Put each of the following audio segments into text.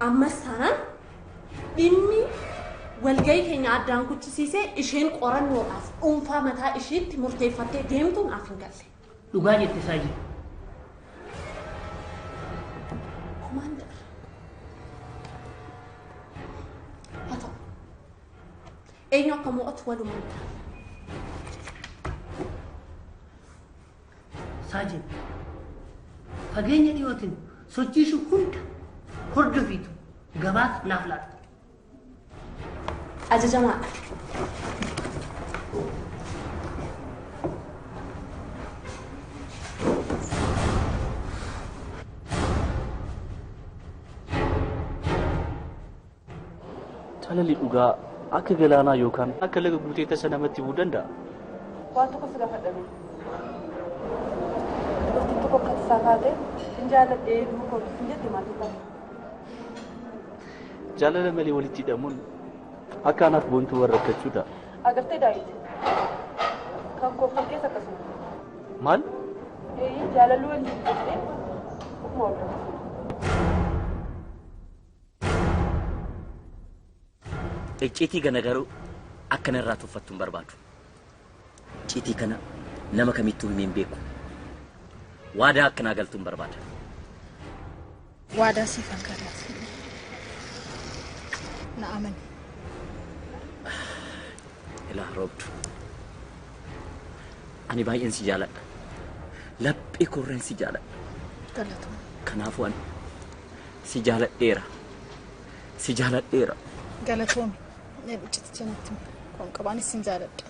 Ammas taanaan dhimmi walgahii keenya addaan kuchisiisee isheen qorannoodhaaf dhuunfaa mataa isheetti murteeffattee deemtu naaf hin galle. Dhugaa jette Saajin. Komaandar. Haa ta'u. Eenyu akka mo'atu walumaan ilaalla. Saajin fageenya dhiyootiin sochiishu hunda hordofiitu gabaas naaf laatta. Ajajamaadha. Jaalalli dhugaa akka galaanaa yookaan akka laga guutee tasa namatti bu'uu danda'a. Waan tokko si gaafadhame. Dubartiin tokko akka tasaa kaatee hin jaalladhee duuka hin jette maal jettaa? Jaalala malee walitti hidhamuun akka anaaf boontuu warra rakkachuudha. Agartee Daawit kan kooffan keessa akkasuma. Maal? Jaalalli waliin hidhattee ofuma hordofti. Icciitii kana garuu akka narraa tuffattu hin barbaadu. Icciitii kana nama kamittuu himee hin beeku. Waadaa akkanaa galtuu hin barbaada. Waadaa siif hin galaati. Na amani. Ilaa roobdu. Ani baay'een si jaaladha. Laphee koorreen si jaaladha. Galatuma. Kanaafuu ani si jaaladheera. Si jaaladheera. Galatoomi. Icciiticha natti himi. Kun qabaanis sin jaaladha.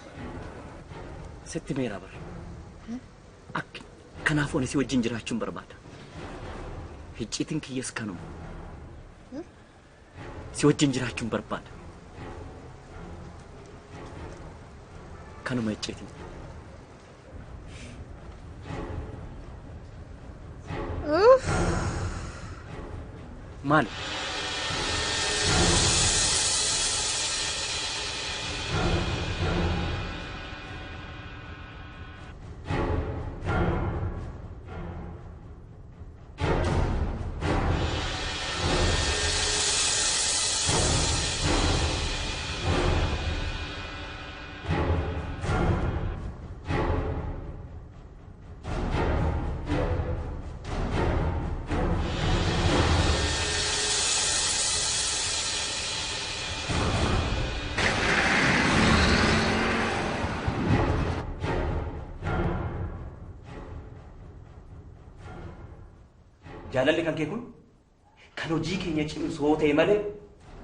Sitti meera bara. Akka kanaafuu ani si wajjin jiraachuun barbaada. Icciitiin kiyyas kanuma. Si wajjin jiraachuun barbaada. Kanuma icciitiin. Maali? Jaalalli kan kee kun kan hojii keenya cimsu yoo ta'e malee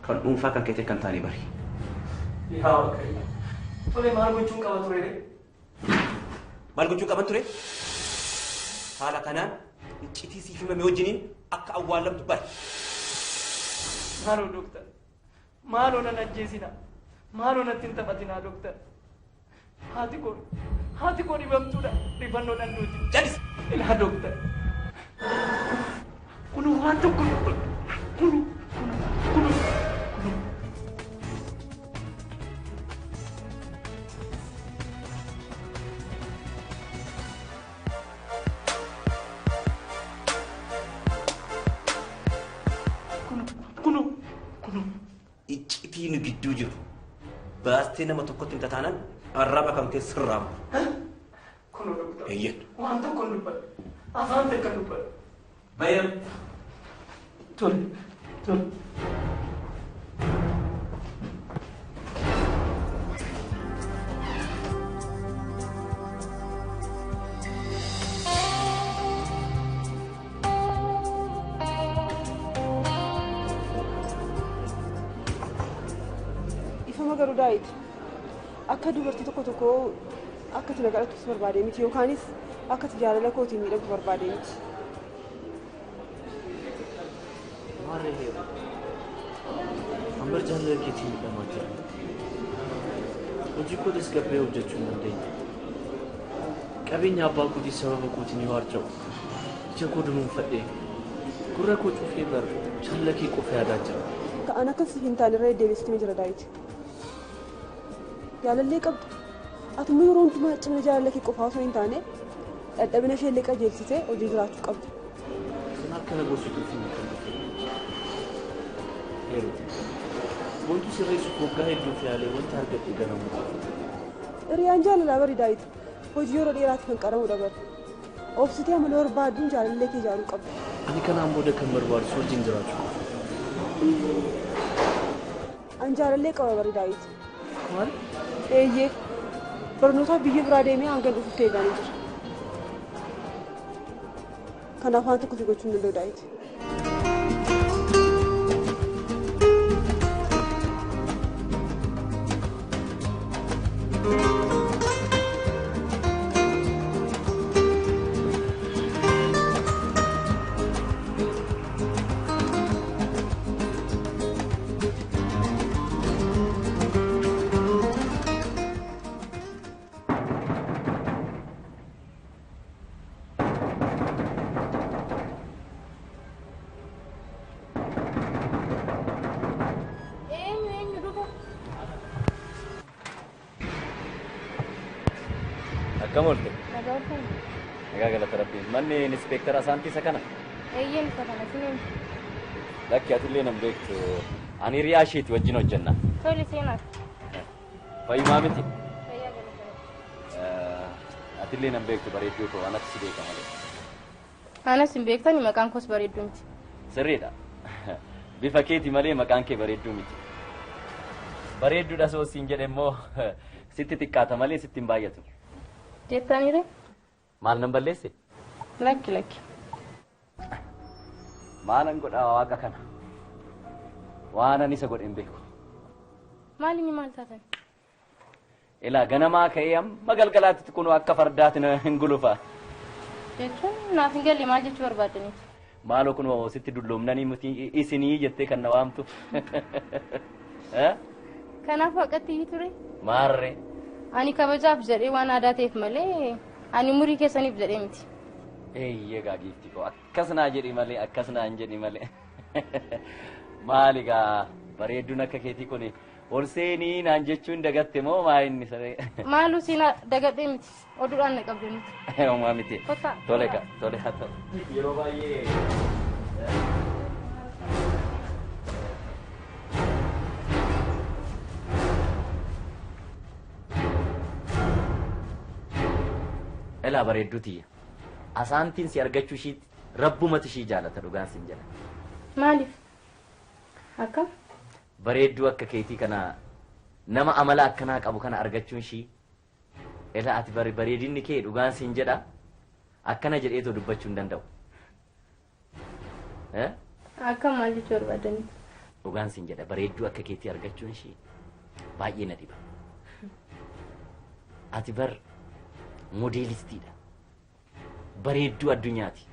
kan dhuunfaa kan kee ta'e kan taane bari. Yaa Waaqayyo. Tole maal gochuun qaba ture? Maal gochuun qaban ture? Haala kanaan icciitii siif himame wajjiniin akka awwaalamtu bari. Maaloo dooktar. Maaloo nan ajjeesina. Maaloo natti hin taphatinaa dooktar. Haati koo dhibamtuudha. Rifannoodhaan duuti. Jallis. Ilaa dooktar. Kunu waan tokko kunu kunu kunu kunu. Kunu kunu kunu. Icciitii nu gidduu jiru baastee nama tokkotti hin tataanaan arraba kan keessa sirraamu. Kunu dooktar. Eeyyan. Waan tokko hin dubbadhu. Afaan ta'e kan dubbadhu. Bayam. Tole tole. Ifama garuu Daawit akka dubartii tokko tokko akka ati na kadhattus barbaadee miti yookaanis akka ati jaalala kootiin miidhamtu barbaadee miti. Maarree heeru. Ambar jaalala keetiin miidhamaa jira. Hojii koo tasgabbaa'ee hojjechuu hin dandeenye. Qabeenya abbaa kootii sababa kootiin yoo harca'u ija koo dunuunfadhee gurra koo cufee bar jaalala kee qofa yaadaa jira. An akkas hin taane irra deddeebistume jira Daawit. Jaalallee qabdu. Ati immoo yeroo hundumaa cimina jaalala kee qofaa osoo hin taane dadhabina ishee illee qajeelsitee hojii jiraachuu qabdu. Sun akka na gorsituuf hin kan dhufe. heerumte. Boontuu sirreessuuf waggaa hedduuf yaalee wanta argadhe ganamu qofa. Hiriyaan jaalalaa bari Daawit hojii yeroo dheeraatti kan qaramudha bari. Obsitee amala barbaadduun jaalallee kee ijaaruu qabda. Ani kanaan booda kan barbaadu si wajjin jiraachuu qofa. An jaalallee qaba bari Daawit. Maal? Eeyyee. Barnootaaf biyya biraa deemee hanga dhufutti eegaa ni jira. Kanaaf waan tokko si gochuu hin danda'u Daawit. Akkam oolte? Nagaa ooltani. Nagaa galata Rabbii. Manni inspektara Asaantii isa kana? Eeyyeen isa kana siniin. Lakki atillee nan beektu. Ani hiriyaa isheeti wajjin hojjenna. Tole seenaa. Fayyumaa miti? Fayyaa galata Rabbii. Atillee nan beektu bareedduu koo anatti si beeka malee. Anas hin beektani maqaan koos bareedduu miti. Sirriidha. Bifa keeti malee maqaan kee bareedduu miti. Bareedduudha soo siin jedhe immoo sitti xiqqaata malee sitti hin baay'atu. Jettaniire? Maal nan balleesse? Lakki lakki. Maalan godhaa waaqa kana? Waan ani isa godhe hin beeku. Maal inni maal taatan? Ilaa ganamaa ka'ee amma galgalaatti kunoo akka fardaatti na hin gulufa. Jechuun naaf hin galle maal jechuu barbaadaniiti? Maaloo kunoo sitti dulloomnanii miti isinii jettee kan na waamtu. Kanaaf waaqatti iyyuu ture? Maarree. Ani kabajaaf jedhee waan aadaa ta'eef malee ani umurii keessaniif jedhee miti. Eeyyee gaa giifti koo akkas naa jedhi malee akkas naa hin jedhi malee. Maali gaa bareedduun akka keetii kun ol seenii naan jechuun dagatte moo maa inni saree? Maaluu seenaa dagadhee miti oduudhaan na qabde miti. Homaa miti. Kottaa. Tole gaa tole haa ta'u. Yeroo baay'ee. Ilaa bareedduu tiyya. Asaantiin si argachuu ishiitti rabbumatu ishii jaalata dhugaan siin jedha. Maaliif? Akkam? Bareedduu akka keetii kana nama amala akkanaa qabu kana argachuun ishii ilaa ati bareedinni kee dhugaan siin jedha akkana jedheetoo dubbachuu hin danda'u. Akkam maal jechuu barbaadaniiti? Dhugaan siin jedha bareedduu akka keetii argachuun ishii baay'ee na dhiba. Ati bar modeelistiidha. Bareedduu addunyaati.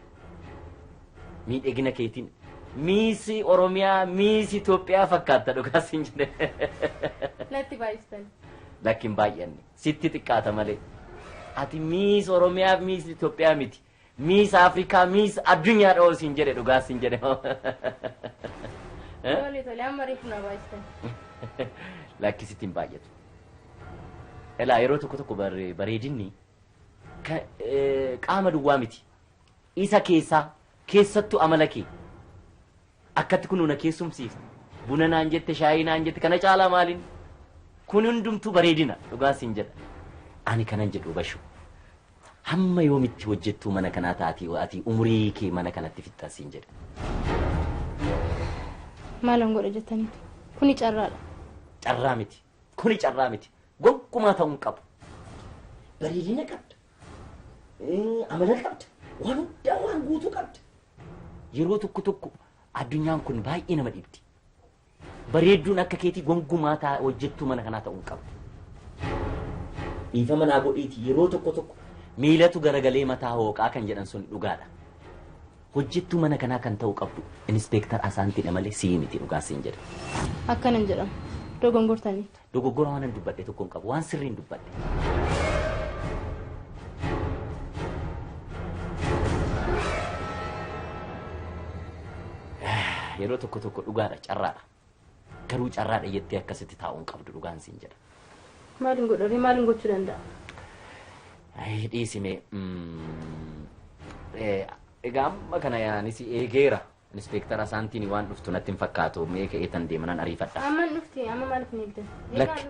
Miidhagina keetiin miisi Oromiyaa miisi Itoophiyaa fakkaatta dhugaa siin jedhe. Natti baay'istan. Lakki hin baay'anne sitti xiqqaata malee. Ati miisi Oromiyaa miisi Itoophiyaa miti. Miisi Afrikaa miisi addunyaa dha'oo siin jedhe dhugaa siin jedhe. Tole tole amma reefu na baay'istan. Lakki sitti hin baay'atu. Ilaa yeroo tokko tokko bareedinni qaama duwwaa miti. Isa keessaa keessattuu amala kee akkatti kun na keessumsiifte buna naan jette shaayii naan jette kana caalaa maaliin kun hundumtuu bareedina dhugaa siin jedha. Ani kanan jedhu bashu hamma yoomitti hojjettuu mana kanaa taatii ati umurii kee mana kanatti fixxa siin jedha. Maalan godha jettaniitu kuni carraadha. Carraa miti kuni carraa miti gonkumaa ta'uu hin qabu. Bareedina qabda. Amala qabda. Waan hundaa waan guutuu qabda. Yeroo tokko tokko addunyaan kun baay'ee nama dhibdi. Bareedduun akka keetii gonkumaa hojjettuu mana kanaa ta'uu hin qabu. Dhiifama naa godhiiti yeroo tokko tokko miilatu garagalee mataa hooqaa kan jedhan sun dhugaadha. Hojjettuu mana kanaa kan ta'uu qabdu inspektar Asaantiidha malee sii miti dhugaa siin jedha. Akkanan jedhamu dogongortaniitu. Dogoggora waan hin dubbadhe tokko hin qabu waan sirrii hin dubbadhe. Yeroo tokko tokko dhugaadha carraadha. Garuu carraadha jettee akkasitti taa'uu hin qabdu dhugaan siin jedha. Maaliin godhanii maaliin gochuu danda'a? Dhiisime. Egaa amma kana yaanis eegeera. Inspektara Asaantiin waan dhuftu natti hin fakkaatu mee ka'eetan deemanan ariifadha. Amma dhufti amma maaliif ni eegdan? Lakki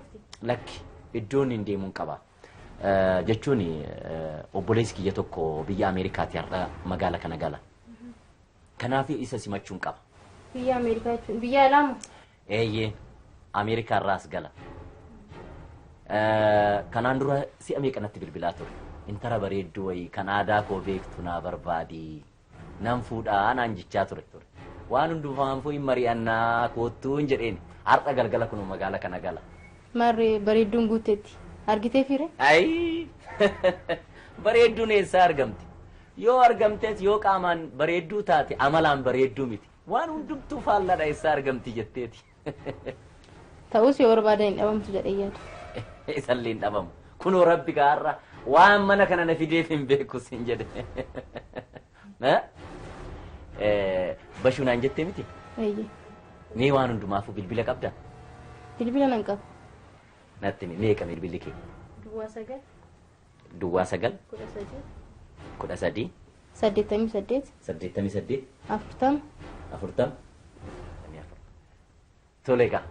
lakki iddoon hin deemuun qaba. Jechuun obboleessi kiyya tokko biyya Ameerikaati har'a magaala kana gala. Kanaaf isa simachuun qaba. Biyya Ameerikaa jechuun biyya alaamu? Eeyyee Ameerikaa irraas gala. Kanaan dura si'a meeqa natti bilbilaa ture. Intala bareedduu wayii kan aadaa koo beektu naa barbaadi. Nan fuudhaa naan jechaa ture. Waan hundumaafuu hin mari'annaa koottuun jedheen har'a galgala kun magaala kana gala. Marree bareedduun guuteetti. Argitee fiire? Ayi bareedduun eessaa argamti? Yoo argamtes yoo qaamaan bareedduu taate amalaan bareedduu miti. Waan hundumtuu faallaadha eessaa argamti jetteeti. Ta'us yoo barbaadan hin dhabamtu jedhee yaadu. Isallee hin dhabamu. Kunoo rabbi gaarra waan mana kana na fideef hin beeku siin jedhe. Bashuu naan jettee miti? Eeyyee. Mee waan hundumaafuu bilbila qabdaa? Bilbila nan qaba. Natti meeqa bilbilli kee? Duwwaa 9. Duwwaa 9. 13. 13. 88. 88. 40. 40. Tole egaa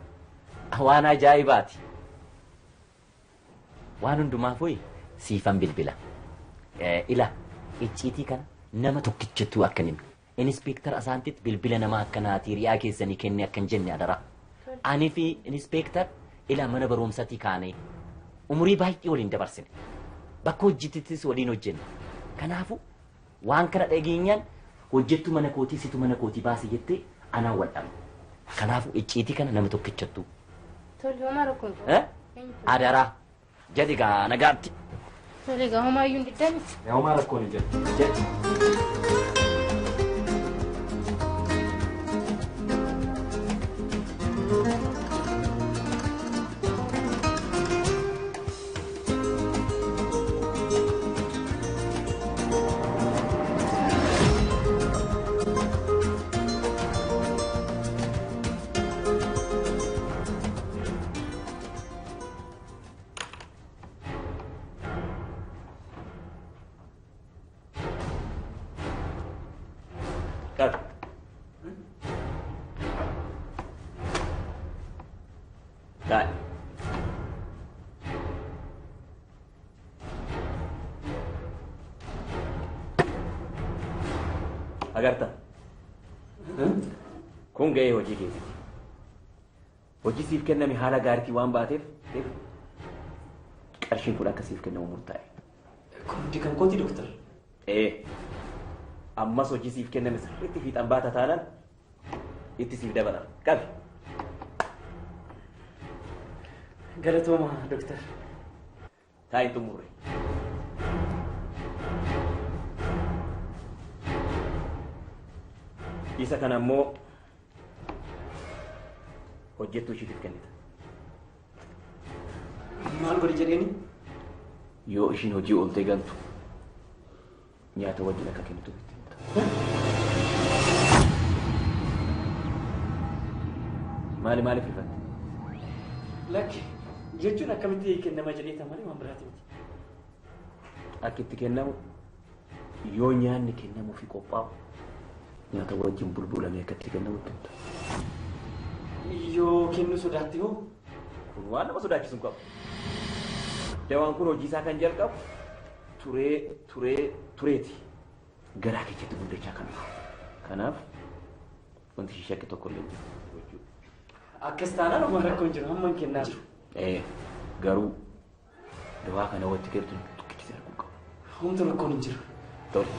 waan ajaa'ibaati. Waan hundumaafuu siifan bilbila. Ila icciitii kana nama tokkichatu akka hin himne. Inspektar Asaantitti bilbila nama akkanaati riyaa keessanii kenne akka hin jenne adaraa. Ani fi inspektar ila mana barumsaatii kaanee umurii baay'ee waliin dabarsine. Bakka hojjetittis waliin hojjenne. Kanaafuu waan kana dhageenyaan hojjettu mana kootii situ mana kootii baase jettee anaan wal dhabne. Kanaafuu icciitii kana nama tokkichattu. Tole homaa rakkoon qabu. Adaraa jedhi gaa nagaatti. Tole egaa homaayyuu hin diddani. Homaa rakkoon hin jedhu. Jedhi. Agarta. Kun ga'ee hojii keetiiti. Hojii siif kenname haala gaariitiin waan baateef qarshiin kun akka siif kennamu murtaa'e. Kun kan kooti doktar? Ammas hojii siif kenname sirriitti fiixan baata taanaan itti siif dabala. Qabi. Galatooma doktar. Taa'i xumurre. Isa kana immoo hojjettuu ishiitiif kennita. Maal godhi jedheeni? Yoo ishiin hojii ooltee galtu nyaata wajjin akka kennitu itti himta. Maali maaliif rifatte? Lakki jechuun akkamitti kennama jedhee malee waan biraati miti. Akka itti kennamu yoo nyaanni kennamuufi qophaa'u nyaata wajjin bulbulamee akka itti kennamu itti himta. Yoo kennu sodaatti hoo? Kun waan nama sodaachisu hin qabu. Dawaan kun hojii isaa kan jalqabu turee turee tureeti. Garaa keessatti guddachaa kan dhufu. Kanaaf wanti ishee shakke tokko illee hin jiru. Akkas taanaan homaa rakkoon jiru hamma hin kennaa jiru. Garuu dawaa kana watti kennitu tokkichise arguu qabu. Homtuu rakkoon hin jiru. Tole.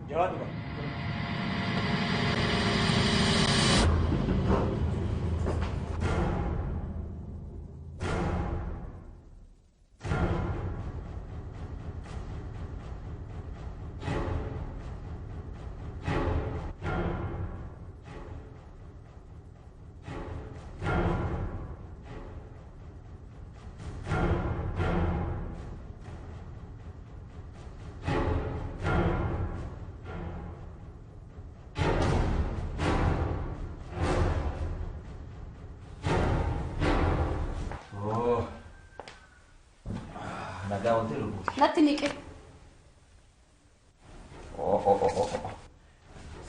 Jawaab dhufa. Nagaa wanti lubbuuti. Natti niqe.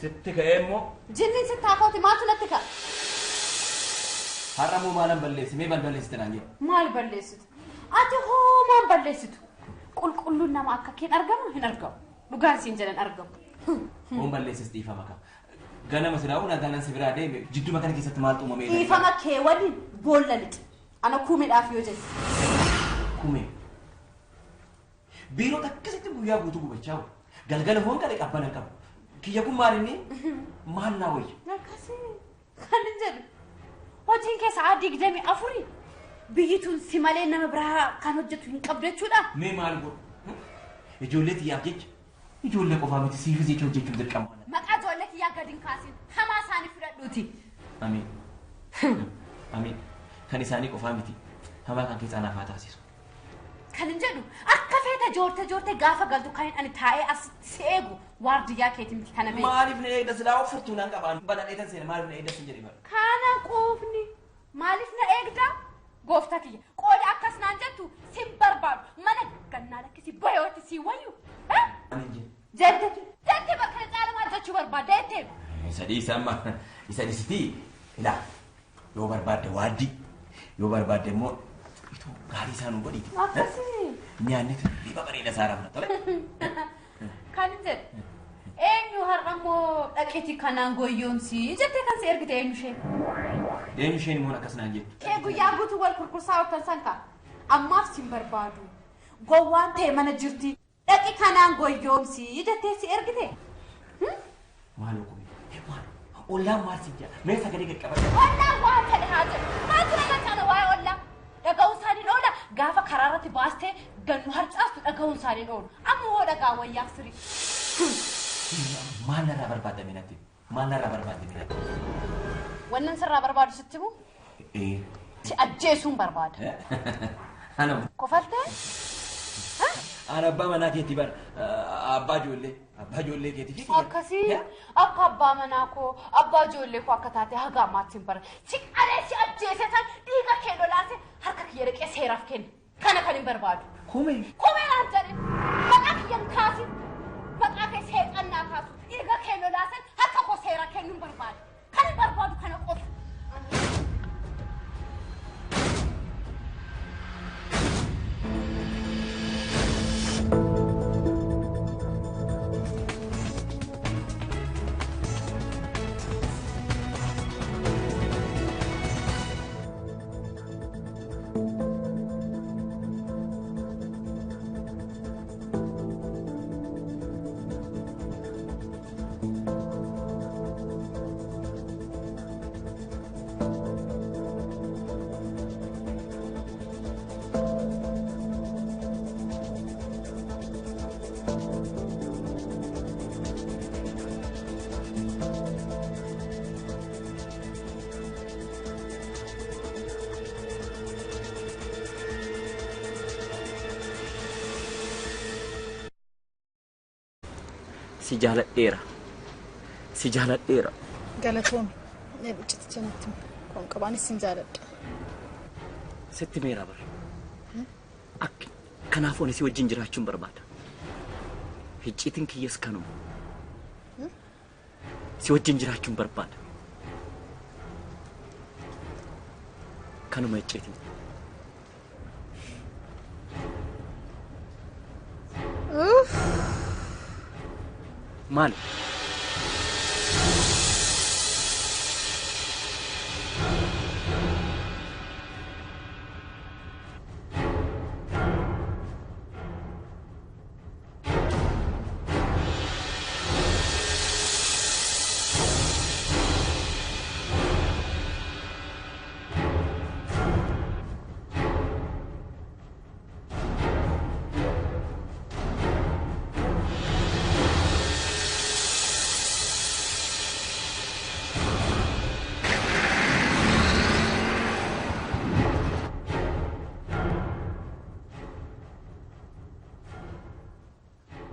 Sitti ka'ee immoo. Jinni sitti hafooti maaltu natti ka'a? Har'a moo maalan balleessi? Mee maal balleessite naan jedhu? Maal balleessitu? Ati hoo maal balleessitu? Qulqulluun nama akka keen argamu hin argamu. Dhugaan siin jedhan argamu. Hoon balleessis dhiifama qaba. Ganama silaa nagaan si biraa deeme jidduma kana keessatti maaltu uumamee? Dhiifama kee waliin boolla lixi. Ana kuumeedhaaf yoo jette. Kuumee. Biirota akkasitti guyyaa guutuu gubachaa oolu. Galgala hoon qabe qabbana qabu. Kiyya kun maal inni? Maal naa wayya? Akkasii kan hin jedhu. Hojiin kee sa'a 24 biyyi tun si malee nama biraa kan hojjetu hin qabdu jechuudha. Mee maal godhu? Ijoollee xiyyaaf jecha ijoollee qofaa miti siifis jecha hojjechuuf dirqama. Maqaa ijoollee kiyyaa gadi hin kaasin hamaa isaanii fudhadhuuti. Amiin. Amiin. Kan isaanii qofaa miti hamaa kan keessaa naaf haa taasisu. Kan hin jedhu akka feete joorte joorte gaafa galtu kan ani taa'ee as si eegu waardiyyaa keeti miti kana beeku. Maaliif na eegda silaa ofirtuu naan qabaan badhaadhee tan seena maaliif na eegda sin jedhe bara. Kana quufni maaliif na eegda gooftaa kiyya qooda akkas naan jettu sin barbaadu mana gannaa lakkisi bayootti si wayyu. Jette jette bakka caala maal jechuu barbaadda jettee. Isa dhiisa amma isa dhiisitii ilaa yoo barbaadde waaddii yoo barbaadde immoo itoo gaarii isaa nu godhiiti. Akkasii. Nyaanni riba bareeda isaa rafna tole. Kan jedhu eenyu har'a immoo dhaqeetii kanaan goyyoomsi jettee kan si ergite eenyu isheen? Eenyu isheen immoo akkas naan jettu. Kee guyyaa guutuu wal kurkursaa ooltan san ka'a. Ammaaf sin barbaadu. Gowwaan ta'e mana jirti. Dhaqi kanaan goyyoomsi jettee si ergite. Maaloo kumee maaloo ollaan maal si jedha mee sagalee qaqqabadha. Ollaan waan fedhe haa jedhu maaltu nama caala waa'ee ollaa. Dhaga'uun isaanii oola gaafa karaa irratti baastee gannu harcaastu dhaga'uun isaanii oolu amma hoo dhagaa wayyaa sirii. Maal narraa barbaadame natti? Maal narraa barbaadame natti? Wannan sirraa barbaadu sitti himu? Si ajjeesuun barbaada. Ana. Kofaltee? Ana abbaa manaa keetii bara abbaa ijoollee keetii fi. Akkasii akka abbaa manaa koo abbaa ijoollee koo akka taate haga ammaatti hin bara. Si qalee si ajjeese san dhiiga kee lolaase harka kiyya dhaqee seeraaf kenna. Kana kan hin barbaadu. Kumee. Kumee naan jedhe maqaa kiyya hin kaasin maqaa kee seexannaa kaasu dhiiga kee lolaasan harka koo seeraa kennuu hin barbaadu. Kan hin barbaadu kana qofa. Si jaaladheera. Si jaaladheera. Galatoomi. Icciticha natti himi. Qoonqabaanis sin jaaladha. Sitti meera bara. Akka kanaaf ani si wajjin jiraachuun barbaada. Iccitiin kiyyas kanuma. Si wajjin jiraachuun barbaada. Kanuma iccitiin. Maali?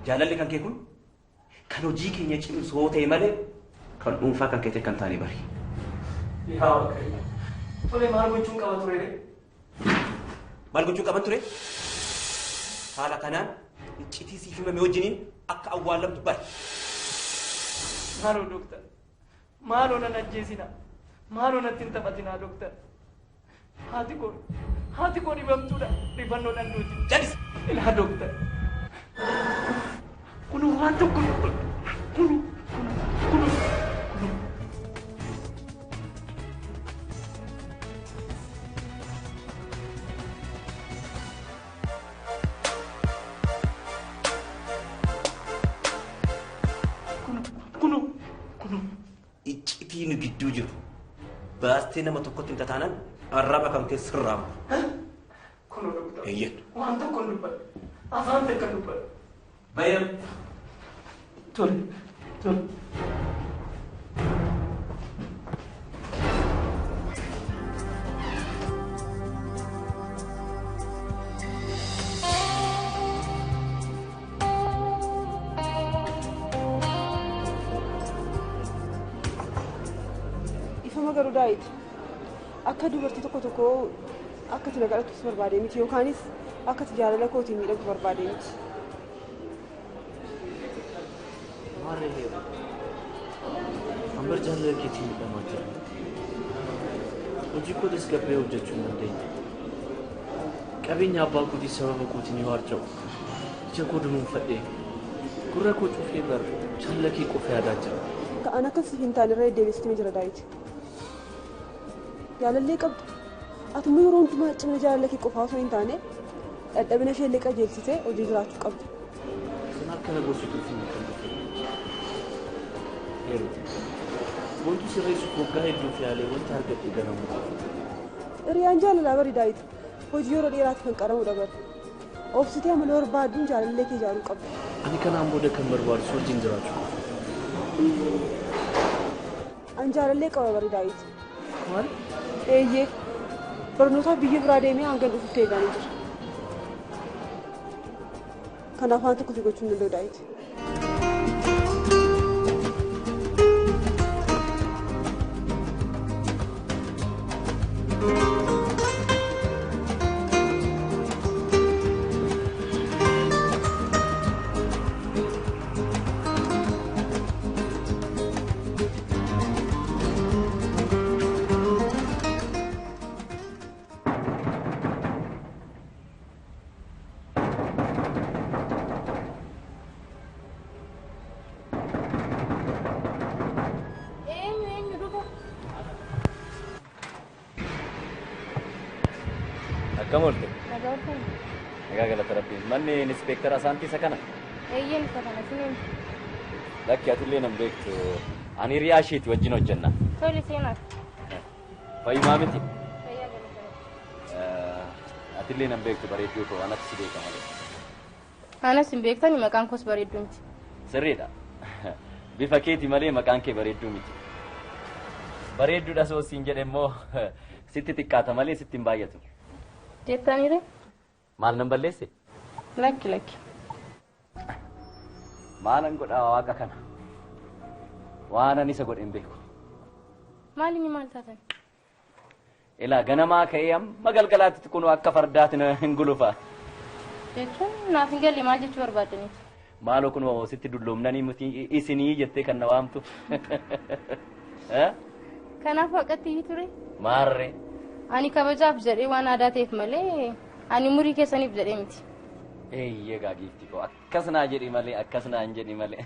Jaalalli kan kee kun kan hojii keenya cimsu yoo ta'e malee kan dhuunfaa kan keetii kan taane bari. Yaa Waaqayyo. Tole maal gochuun qaba ture? Maal gochuun qaban ture? Haala kanaan iccitii siif himame wajjiniin akka awwaalamtu bari. Maaloo dooktar. Maaloo nan ajjeesina. Maaloo natti hin taphatinaa dooktar. Haati koo dhibamtuudha. Rifannoodhaan duuti. Jallis. Ilaa dooktar. Kunuu waan tokko kunuu kunuu kunuu. Iccitii nu gidduu jiru baastee nama tokkotti hin tataanan arraba kan keessa sirraamu. Kunoo dooktar. Eeyyan. Waan tokko hin dubbadhu. Afaan takka hin dubbadhu. Bayyam. Tole. Tole. Ifama garuu Daawit akka dubartii tokko tokko akka ati na kadhattus barbaadee miti yookaanis akka ati jaalala kootiin miidhamtu barbaadee miti. Maarree heeru. Ambar jaalala keetiin miidhamaa jira. Hojii koo tasgabbaa'ee hojjechuu hin dandeenye. Qabeenya abbaa kootii sababa kootiin yoo harca'u ija koo dunuunfadhee gurra koo cufee bar jaalala kee qofa yaadaa jira. An akkas hin taane irra deddeebistuun jira Daawit. Jaalallee qabdu. Ati immoo yeroo hundumaa cimina jaalala kee qofaa osoo hin taane dadhabina ishee illee qajeelchitee hojii jiraachuu qabda. Kan akkana gorsituuf hin kan dhufe. Heeru. Wanti sirreessuuf waggaa hedduuf yaalee wanta argadhe ganamu qofa. Hiriyaan jaalalaa bari Daawit hojii yeroo dheeraatti kan qaramudha bari. Obsitee amala barbaadduun jaalallee kee ijaaruu qabda. Ani kanaan booda kan barbaadu si wajjin jiraachuu qofa. An jaalallee qaba bari Daawit. Maal? Eeyyee. Barnootaaf biyya biraa deemee hanga dhufutti eegaa ni jira. Kanaaf waan tokko si gochuu hin danda'u Daawit. Eenyu eenyu dhufa? Akkam oolte? Nagaa ooltan. Nagaa galata Rabbii. Manni inspektara Asaantii isa kana? Eeyyeen isa kana isin eenyu? Lakki atillee nan beektu. Ani hiriyaa isheeti wajjin hojjenna. Tole seenaa. Fayyumaa miti? Fayyaa galata Rabbii. Atillee nan beektu bareedduu koo anatti si beeka malee. Anas hin beektani maqaan koos bareedduu miti. Sirriidha. Bifa keeti malee maqaan kee bareedduu miti. Bareedduudha soo siin jedhe immoo sitti xiqqaata malee sitti hin baay'atu. Jettaniire? Maal nan balleesse? Lakki lakki. Maalan godhaa waaqa kana? Waan ani isa godhe hin beeku. Maal inni maal taatan? Ilaa ganamaa ka'ee amma galgalaatti kun akka fardaatti na hin gulufa. Jechuun naaf hin galle maal jechuu barbaadaniiti? Maaloo kun sitti dulloomnanii miti isinii jettee kan na waamtu. Kanaaf waaqatti iyyuu ture. Maarree. Ani kabajaaf jedhee waan aadaa ta'eef malee ani umurii keessaniif jedhee miti. Eeyyee gaa giifti koo akkas naa jedhi malee akkas naa hin jedhi malee.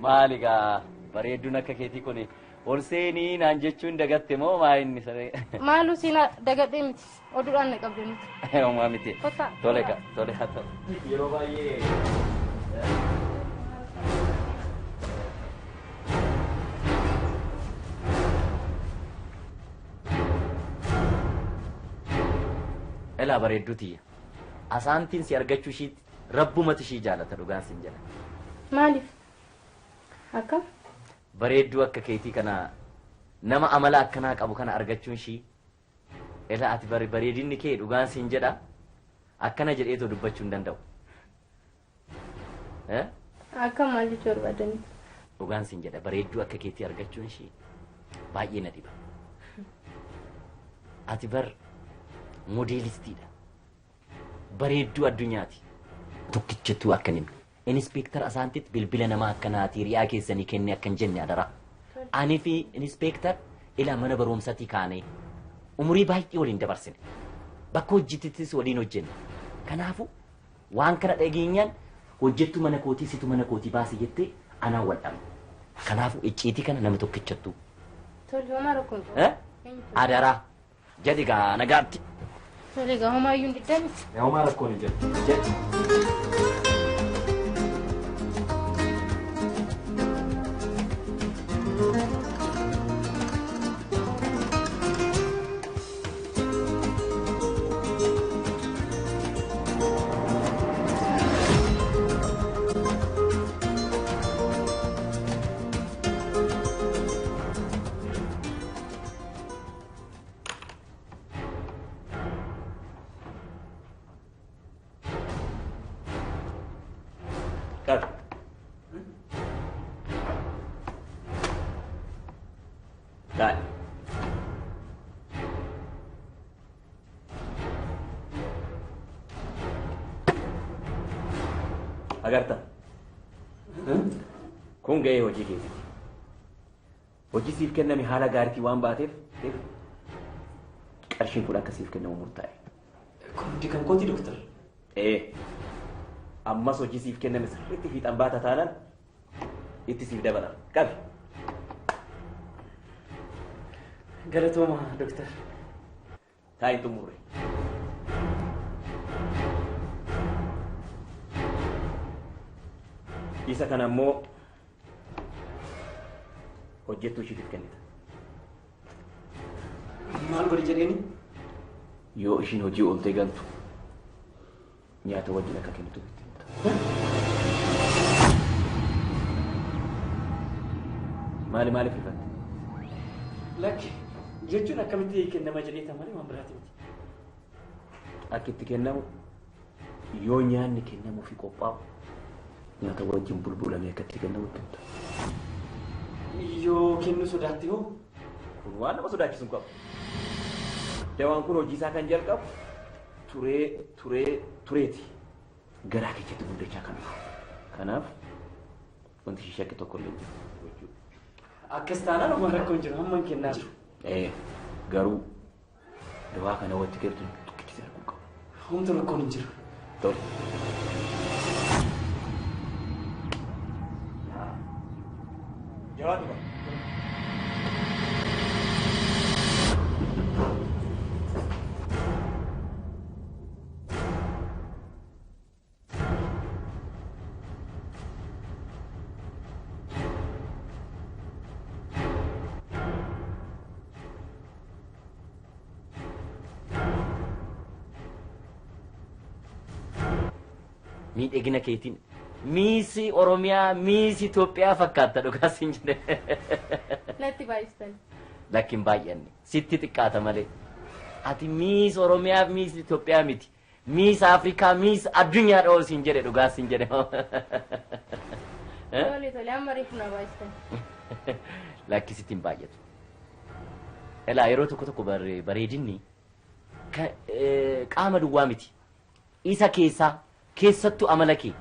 Maali gaa bareedduun akka keetii kun ol seenii naan jechuun dagatte moo maa inni saree? Maaluu siinaa dagadhee miti oduudhaan na qabde miti. Homaa miti. Kottaa. Tole ka tole haa ta'u. Yeroo baay'ee. Elaa bareedduu tiyya. Asaantiin si argachuu ishiitti rabbumatu ishii jaalata dhugaan sin jedha. Maaliif? Akkam? Bareedduu akka keetii kana nama amala akkanaa qabu kana argachuun ishii elaa ati bareedinni kee dhugaan sin jedha akkana jedheetoo dubbachuu hin danda'u. Akkam maal jechuu barbaadani? Dhugaan sin jedha bareedduu akka keetii argachuun ishii baay'ee na dhiba. Ati bar modeelistiidha. Bareedduu addunyaati. Tokkichatu akka hin himne. Inspektar Asaantitti bilbila nama akkanaati riyaa keessanii kenne akkan jenne adara. Ani fi inspektar ila mana barumsaatii kaanee umurii baay'ee waliin dabarsine. Bakka hojjetittis waliin hojjenne. Kanaafuu waan kana dhageenyaan hojjettu mana kootii situ mana kootii baase jettee anaan wal dhabne. Kanaafuu icciitii kana nama tokkichattu. Tole homaa rakkoon qabu. Adaraa jedhi gaa nagaatti. Tole gaa homaa iyyuu hin diddamiti. Homaa rakkoon hin jedhu. Jedhi. Agarta. Kun ga'ee hojii keetiiti. Hojii siif kenname haala gaariitiin waan baateef qarshiin kun akka siif kennamu murtaa'e. Kun kan kooti doktar? Ammas hojii siif kenname sirriitti fiixan baata taanaan itti siif dabala. Qabi. Galatooma doktar. Taa'i xumurre. Isa kana immoo hojjettuu ishiitiif kennita. Maal godhi jedheeni? Yoo ishiin hojii ooltee galtu nyaata wajjin akka kennitu itti himta. Maali maaliif rifatte? Lakki jechuun akkamitti kennama jedhee malee waan biraati miti. Akka itti kennamu yoo nyaanni kennamuufi qophaa'u nyaata wajjin bulbulamee akka itti kennamu itti himta. Yoo kennu sodaatti hoo? Kun waan nama sodaachisu hin qabu. Dawaan kun hojii isaa kan jalqabu turee turee tureeti. Garaa keessatti guddachaa kan dhufu. Kanaaf wanti ishee shakke tokko illee hin jiru. Akkas taanaan homaa rakkoon jiru hamma hin kennaa jiru. Garuu dawaa kana watti kennitu tokkichi arguu qabu. Homtu rakkoon hin jiru. Tole. Jawaatu. Miidhagina keetiin miisi Oromiyaa miisi Itoophiyaa fakkaata dhugaa siin jedhe. Natti baay'istan. Lakki hin baay'anne sitti xiqqaata malee. Ati miis Oromiyaa miis Itoophiyaa miti. Miis Afrikaa miis addunyaa dha'oo siin jedhe dhugaa siin jedhe. Tole tole amma reefu na baay'istan. Lakki sitti hin baay'atu. Elaa yeroo tokko tokko bareedinni qaama duwwaa miti. Isa keessaa keessattuu amala kee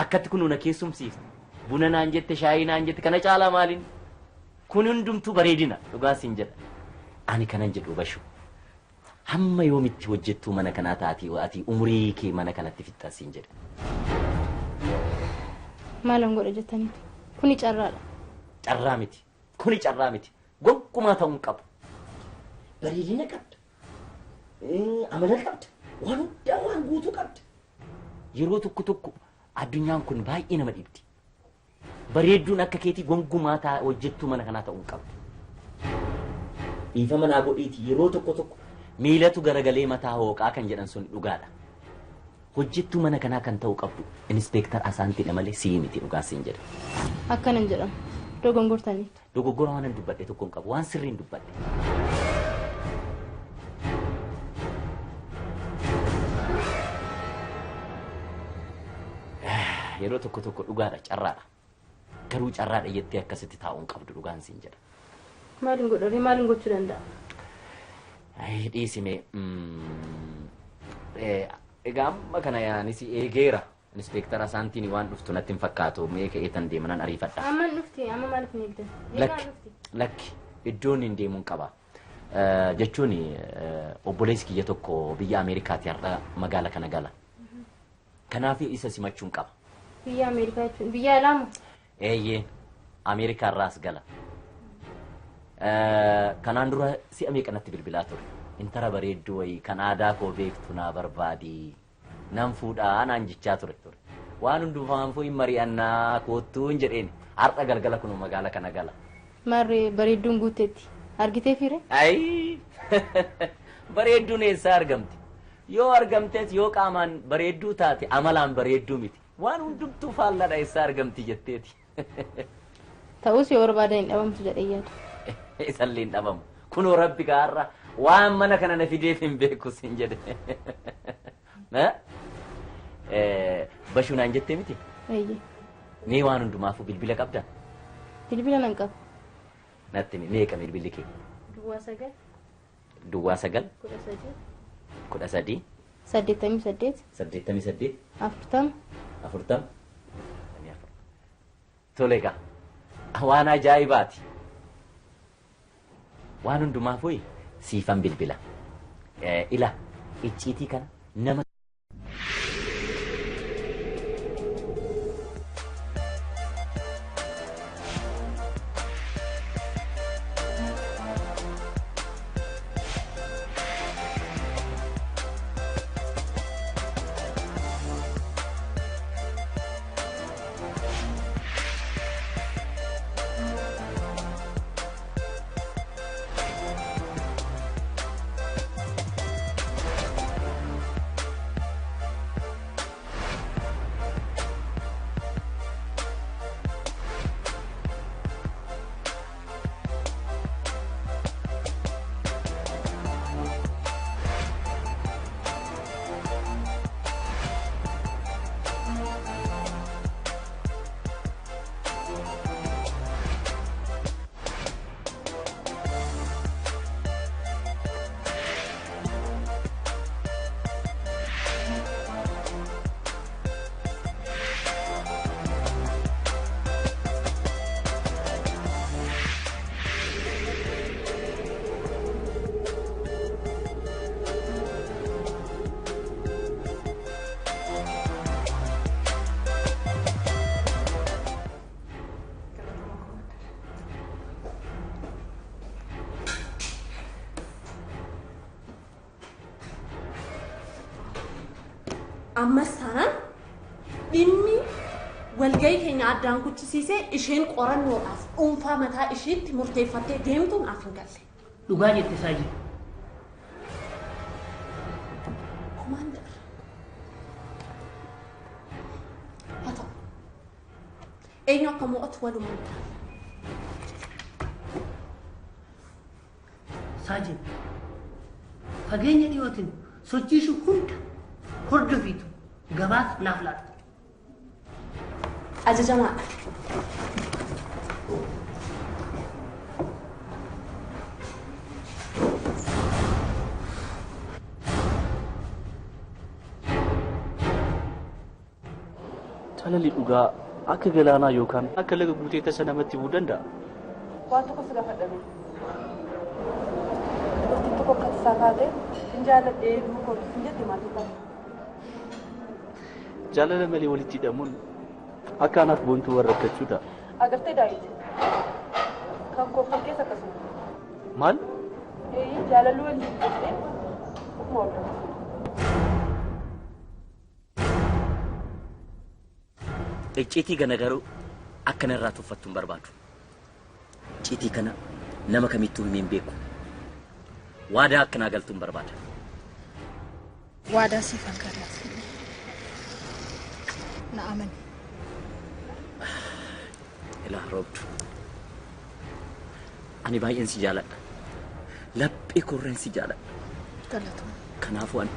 akkatti kun na keessumsiifte buna naan jette shaayii naan jette kana caalaa maaliin kun hundumtuu bareedina dhugaa siin jedha. Ani kanan jedhu bashu hamma yoomitti hojjettuu mana kanaa taatee ati umurii kee mana kanatti fixxa siin jedha. Maalan godha jettaniitu kuni carraadha. Carraa miti kuni carraa miti gonkumaa ta'uu hin qabu. Bareedina qabda amala qabda waan hundaa waan guutuu qabda. Yeroo tokko tokko addunyaan kun baay'ee nama dhibdi. Bareedduun akka keetii gonkumaa hojjettuu mana kanaa ta'uu hin qabdu. Dhiifama naa godhiiti yeroo tokko tokko miilatu garagalee mataa hooqaa kan jedhan sun dhugaadha. Hojjettuu mana kanaa kan ta'uu qabdu inspektar Asaantiidha malee sii miti dhugaa siin jedha. Akkanan jedhamu dogongortaniitu. Dogoggora waan hin dubbadhe tokko hin qabu waan sirrii hin dubbadhe. Yeroo tokko tokko dhugaadha carraadha. Garuu carraadha jettee akkasitti taa'uu hin qabdu dhugaan siin jedha. Maaliin godhare maaliin gochuu danda'a? Dhiisime. Egaa amma kana yaanis eegeera. Inspektara Saantiin waan dhuftu natti hin fakkaatu mee ka'eetan deemanan ariifadha. Amma dhufti amma maaliif ni eegdan? Lakki lakki iddoon hin deemuun qaba. Jechuun obboleessi kiyya tokko biyya Ameerikaati har'a magaala kana gala. Kanaaf isa simachuun qaba. Biyya Ameerikaa jechuun biyya alaamu? Eeyyee Ameerikaa irraas gala. Kanaan dura si'a meeqanatti bilbilaa ture. Intala bareedduu wayii kan aadaa koo beektu naa barbaadi. Nan fuudhaa naan jechaa ture. Waan hundumaafuu hin mari'annaa koottuu hin jedheen har'a galgala kun magaala kana gala. Marree bareedduun guuteetti. Argitee fiire? Ayi bareedduun eessaa argamti? Yoo argamtes yoo qaamaan bareedduu taate amalaan bareedduu miti. Waan hundumtuu faalladha eessaa argamti jetteeti. Ta'us yoo barbaadan hin dhabamtu jedhee yaadu. Isallee hin dhabamu. Kunoo rabbi gaarra waan mana kana na fideef hin beeku sin jedhe. Bashuu naan jettee miti? Eeyyee. Mee waan hundumaafuu bilbila qabdaa? Bilbila nan qaba. Natti meeqa bilbilli kee? 09. 09. 13. 13. 88. 88. 40. 40. Tole egaa waan ajaa'ibaati. Waan hundumaafuu siifan bilbila. Ila icciitii kana nama Ammas taanaan dhimmi walgahii keenya addaan kuchisiisee isheen qorannoodhaaf dhuunfaa mataa isheetti murteeffattee deemtuun naaf hin galle. Dhugaa jette Saajin. Komaander. Haa ta'u. Eenyu akka mo'atu walumaan ilaalla. Saajin fageenya dhiyootiin sochiisuu hunda hordofiitu gabaas naaf laata. Ajajamaadha. Jaalalli dhugaa akka galaanaa yookaan akka laga guutee tasa namatti bu'uu danda'a. Waan tokko si gaafadhame. Dubartiin tokko akka tasaa taate sin jaalladhee duukootu sin jette maal jettaa? Jaalala malee walitti hidhamuun akka anaaf boontuu warra rakkachuudha. Agartee Daawit kan koofan keessa akkasuma. Maal? Jaalalli waliin jettee ofuma wal rakkatu. Icciitii kana garuu akkana irraa tuffattu hin barbaadu. Icciitii kana nama kamittuu himee hin beeku. Waadaa akkanaa galtuu hin barbaada. Waadaa siif galaaf. Na amani. Ilaa roobdu. Ani baay'een si jaaladha. Laphee korreen si jaaladha. Galatuma. Kanaafuu ani